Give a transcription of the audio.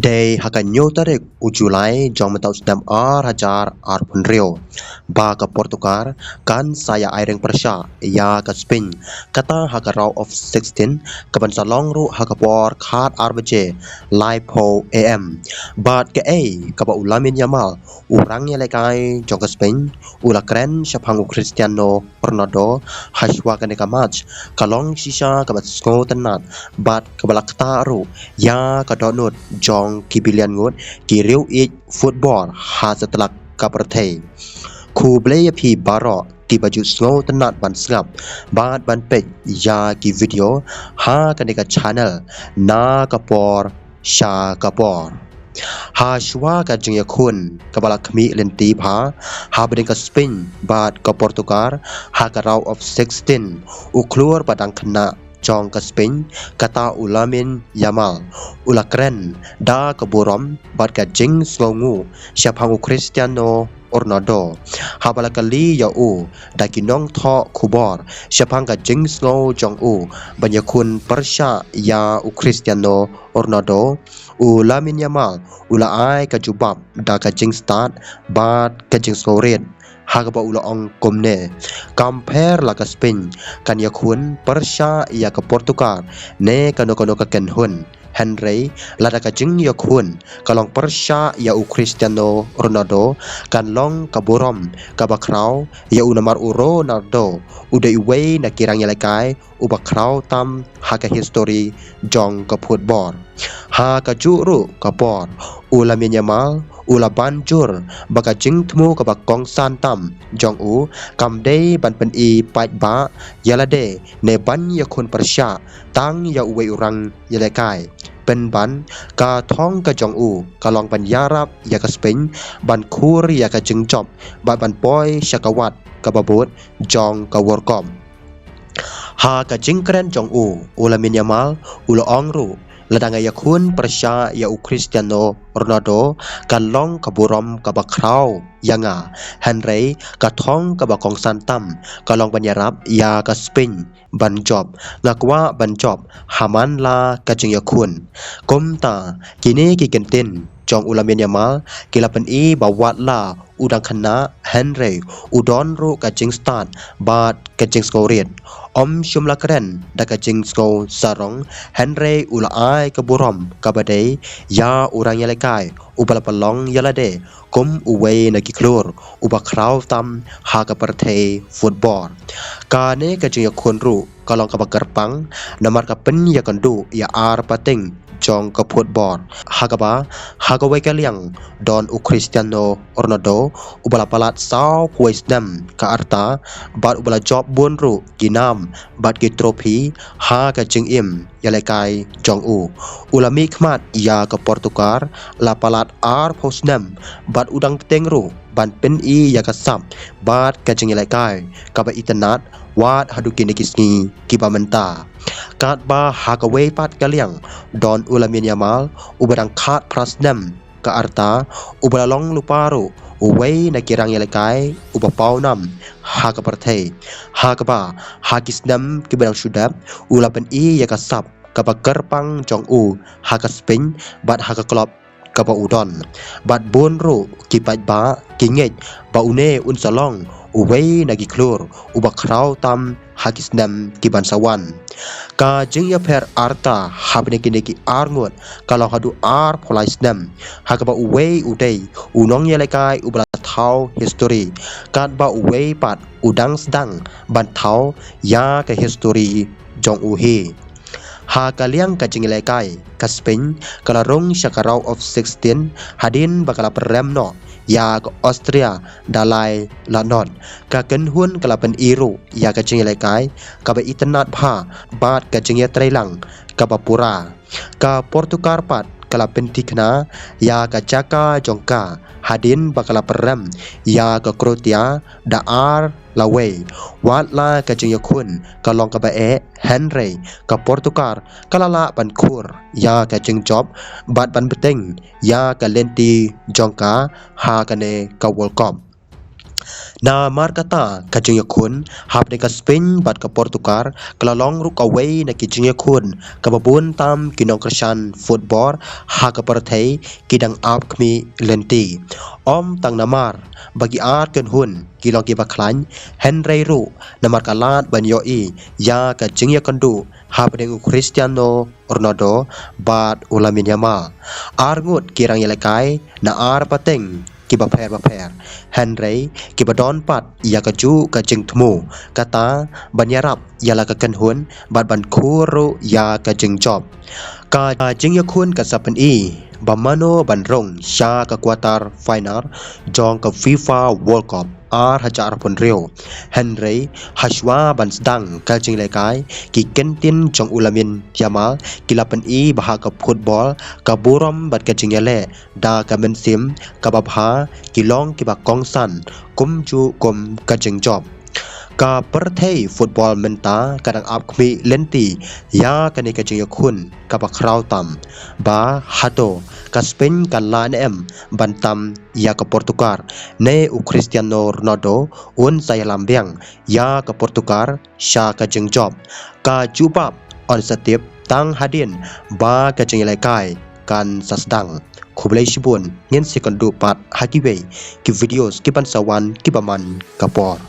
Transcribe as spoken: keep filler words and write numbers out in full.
Dei ha ka hynñiew tarik u July jong mynta u snem ar hajar arphew hynriew ba ka Portugal kan sa ïa ai ring pyrshah ïa ka Spain, kata ha ka round of sixteen kaban sa long ruh ha ka por khatar baje laiphew A M. Bad kaei kaba u Lamine Yamal, u rangïalehkai jong ka Spain, u la kren shaphang u Cristiano Ronaldo ha shuwa kane ka match, ka long shisha kaba sngewtynnat bad kaba la ktah ruh ïa ka dohnud jong ki billion ngut ki riew ïeit football ha satlak ka pyrthei. Khublei ïa phi baroh kiba ju sngewtynnat ban sngap bad ban peit ïa ki video ha kane ka channel na ka por sha ka por. Ha shuwa ka jingïakhun kaba la khmih lynti bha hapdeng ka Spain bad ka Portugal ha ka round of sixteen, u khlur ba dang khynnah jong ka Spain, kata u Lamine Yamal, u la kren da ka burom bad ka jingsngewnguh shaphang u Cristiano Ronaldo. Haba la kylli ïa u da ki nongthoh khubor shaphang ka jingsngew jong u ban ïakhun pyrshah ïa u Cristiano Ronaldo, u Lamine Yamal u la ai ka jubab da ka jingstad bad ka jingsngewrit, ha kaba u la ong kumne: Kam pher la ka Spain kan ïakhun pyrshah ïa ka Portugal ne kano kano ka kynhun. Hynrei lada ka jingïakhun ka long pyrshah ïa u Cristiano Ronaldo, kan long ka burom kaba khraw ïa u, namar u Ronaldo u dei uwei na ki rangïalehkai uba khraw tam ha ka history jong ka football. Ha kajuh ruh ka por, u Lamine Yamal u la ban jur ba ka jingthmu kaba kongsan tam jong u kam dei ban pyni paidbah ïa lade ne ban ïakhun pyrshah tang ïa uwei u rangïalehkai. Pynban, ka thong ka jong u ka long ban ïarap ïa ka Spain ban khur ïa ka jingjop bad ban poi sha ka wat kaba bud jong ka World Cup. Ha ka jingkren jong u, u Lamine Yamal u la ong ruh: Lada nga ïakhun pyrshah ïa u Cristiano Ronaldo, kan long ka burom kaba khraw ïa nga. Hynrei ka thong kaba kongsan tam ka long ban ïarap ïa ka Spain ban jop. Nga kwah ban jop ha man la ka jingïakhun. Kumta, kine ki kyntien jong u Lamine Yamal ki la pyni ba wat la u dang khynnah, hynrei u don ruh ka jingstad bad ka jingsngewrit. Ym shym la kren da ka jingsngew sarong, hynrei u la ai ka burom kaba dei ïa u rangïalehkai uba la pynlong ïa lade kum uwei na ki khlur uba khraw tam ha ka pyrthei football. Kane ka jingïakhun ruh ka long kaba kyrpang, namar ka pynïakynduh ïa ar pateng jong ka football, ha kaba ha kawei ka liang don u Cristiano Ronaldo uba la palat saw phew wei snem ka rta bad uba la jop bun ruh ki nam bad ki trophy ha ka jingim ïalehkai jong u. U la mihkhmat ïa ka Portugal la palat ar phew snem bad u dang bteng ruh ban pyni ïa ka sap bad ka jingïalehkai kaba itynnat wat haduh kine ki sngi kiba mynta. Katba ha kawei pat ka liang don u Lamine Yamal uba dang khatphra snem ka rta, uba la long lypa ruh uwei na ki rangïalehkai uba paw nam ha ka pyrthei, ha kaba ha ki snem kiba dang shu dep u la pyni ïa ka sap kaba kyrpang jong u ha ka Spain bad ha ka club kaba u don. Bad bun ruh ki paidbah ki ngeit ba une un sa long uwei na ki khlur uba khraw tam ha ki snem kiban sa wan. Ka jingïapher rta hapdeng kine ki ar ngut ka long haduh ar phew lai snem, ha kaba uwei u dei u nongïalehkai uba la thaw history, katba uwei pat u dang sdang ban thaw ïa ka history jong u hi. Ha ka liang ka jingïalehkai, ka Spain ka la rung sha ka round of sixteen hadien ba ka la pynrem noh ïa ka Austria da lai la nod. Ka kynhun ka la pyni ruh ïa ka jingïalehkai kaba itynnat bha bad ka jingïatreilang kaba pura. Ka Portugal pat ka la pynthikna ïa ka jaka jong ka hadien ba ka la pynrem ïa ka Croatia da ar la wei. Wat la ka jingïakhun ka long kaba eh, hynrei ka Portugal ka la lah ban khur ïa ka jingjop bad ban bteng ïa ka lynti jong ka ha kane ka World Cup. Namar kata ka jingïakhun hapdeng ka Spain bad ka Portugal ka la long ruh kawei na ki jingïakhun kaba bun tam ki nongkyrshan football ha ka pyrthei ki dang ap khmih lynti. Ym tang namar ba ki ar kynhun ki long kiba khlaiñ, hynrei ruh namar ka lad ban ïohi ïa ka jingïakynduh hapdeng u Cristiano Ronaldo bad u Lamine Yamal. Ar ngut ki rangïalehkai na ar pateng kiba pher bapher, hynrei kiba don pat ïa kajuh ka jingthmu, kata ban ïarap ïa la ka kynhun bad ban khur ruh ïa ka jingjop. Ka jingïakhun ka sa pyni ba mano ban rung sha ka quarter final jong ka FIFA World Cup ar hajar arphew hynriew. Hynrei hashwa ban sdang ka jingïalehkai, ki kyntien jong u Lamine Yamal ki la pyni ba ha ka football ka burom bad ka jingïaleh da ka mynsiem kaba bha ki long kiba kongsan kumjuh kum ka jingjop. Ka pyrthei football mynta ka dang ap khmih lynti ïa kane ka jingïakhun kaba khraw tam, ba hato ka Spain kan lah ne em ban tam ïa ka Portugal, ne u Cristiano Ronaldo un sa ïalam biang ïa ka Portugal sha ka jingjop. Ka jubab yn sa tip tang hadien ba ka jingïalehkai kan sa sdang. Khublei shibun, ngin sa ïakynduh pat ha kiwei ki videos kiban sa wan kiba man ka por.